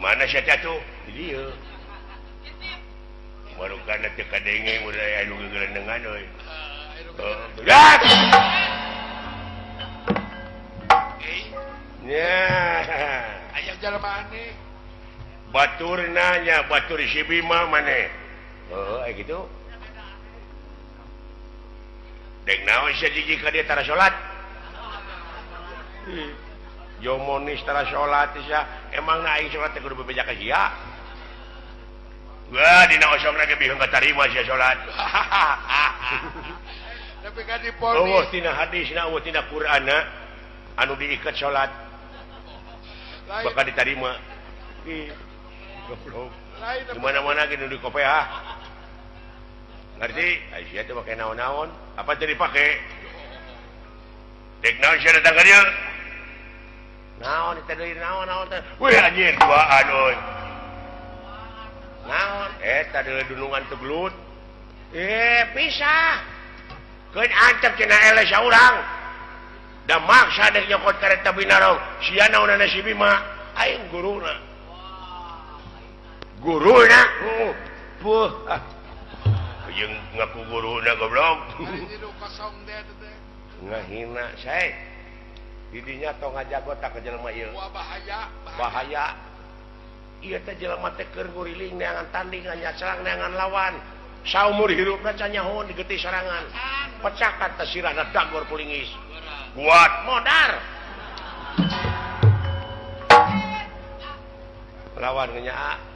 Mana sia teh atuh? Di dieu. Baru kana teu kadenge udah aya nu gegelendengan euy. Gerak. Nya. Aya jalma aneh. Batur nanya, batur si Bima maneh. Heuh, aya kitu. Dek naon sia jiji ka dieu tara salat? Jomonis tara salat sia, emangna aing salat teh kudu bebeja ka sia? Wah, dina osongna ge bihung katarima sia salat. Tapi kan diponis. Eueuh tina hadisna, eueuh tina Qur'anna anu diikat salat Lain, bakal diterima. Ih, goblok. Lain. Di mana-mana gini di kopea. Ngerti? Aisyah teh make naon-naon, apa teh dipake? Dek naon sia datang ka dieu? Naon teh deui naon-naon teh? Wih anjir duaan euy. Naon? Eta deui dunungan teu gelut. Eh, pisah. Keun antep cenah eleh saurang. Da maksa dek nyokot kareta binarong. Sia naonana si Bima? Aing guruna. Guruna? Heeh. Puh. Ah. Jeung ngaku guruna goblok. Ari tilu kosong teh eta teh. Ngahina sae. Didinya tong ngajago tak ka jelema ieu. Wah, bahaya, Bahaya. Ieu teh jelema teh keur nguriling neangan tanding nyacelang neangan lawan. Saumur hirupna can nyaho digetih sorangan. Pecakan teh sirahna dagor pulingis. Kuat modar. Lawan nya.